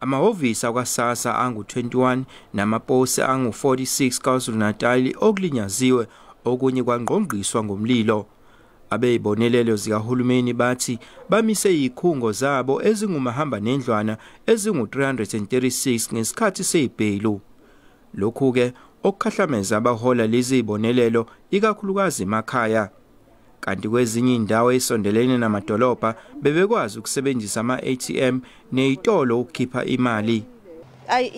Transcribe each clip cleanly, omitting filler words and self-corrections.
Amahhovisi akwaSASSA angu-21 namaposi angu-46 KwaZulu-Natal okulinyaziwe, okunye kwangqongqiswa ngomlilo. Abeyibonelelo zikahulumeni bathi bamise izikhungo zabo ezingumahamba nendlwana ezingu-336 ngesikhathi sezibhelu. Lokhu-ke okukhahlameza abahola lezi zibonelelo ikakhulukazi emakhaya. Kanti kwezinye indawo esondelene namadolobha bebekwazi ukusebenzisa ama-ATM nezitolo ukukhipha imali. Ayi,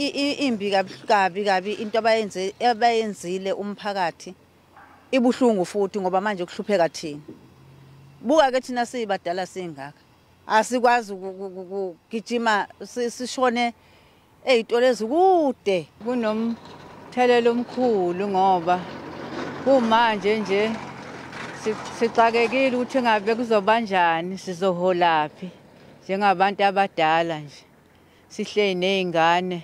imbi kabi kabi into abayenzile umphakathi, ibuhlungu futhi ngoba manje kuhlupheka thina. Buka ke thina siyibadala singaka, asikwazi ukugijima sishone ezitolo ezikude. Kunomthelela omkhulu ngoba kumanje nje sixakekile ukuthi ngabe kuzobanjani, sizoholaphi njengabantu abadala nje, sihleli nezingane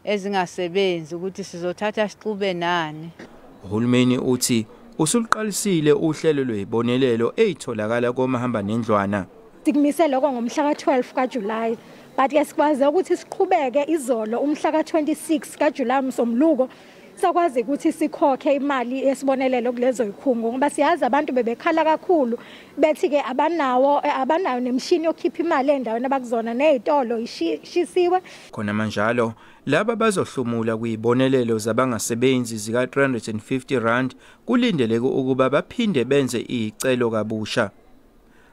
ezingasebenzi ukuthi sizothatha sixube nani. Uhulumeni uthi usuliqalisile uhlelo lwezibonelelo ezitholakala komahamba nendlwana. Sikumise lokho ngomhla ka-12 kaJulayi, but ke sikwaze ukuthi siqhubeke izolo umhla ka-26 kaJulayi umsombuluko, sakwazi ukuthi sikhokhe imali yesibonelelo kulezo zikhungo, ngoba siyazi abantu bebekhala kakhulu bethi ke abanayo nemishini yokukhipha imali endaweni abakuzona, nezitolo ishisiwe. Khona manjalo laba bazohlomula kuyibonelelo zabangasebenzi zika 350 rand kulindeleke ukuba baphinde benze izicelo kabusha.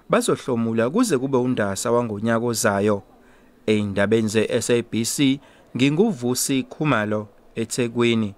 Bazohlomula kuze kube uNdasa wangonyaka ozayo. Eyindabeni ze-SABC nginguVusi Khumalo eThekwini.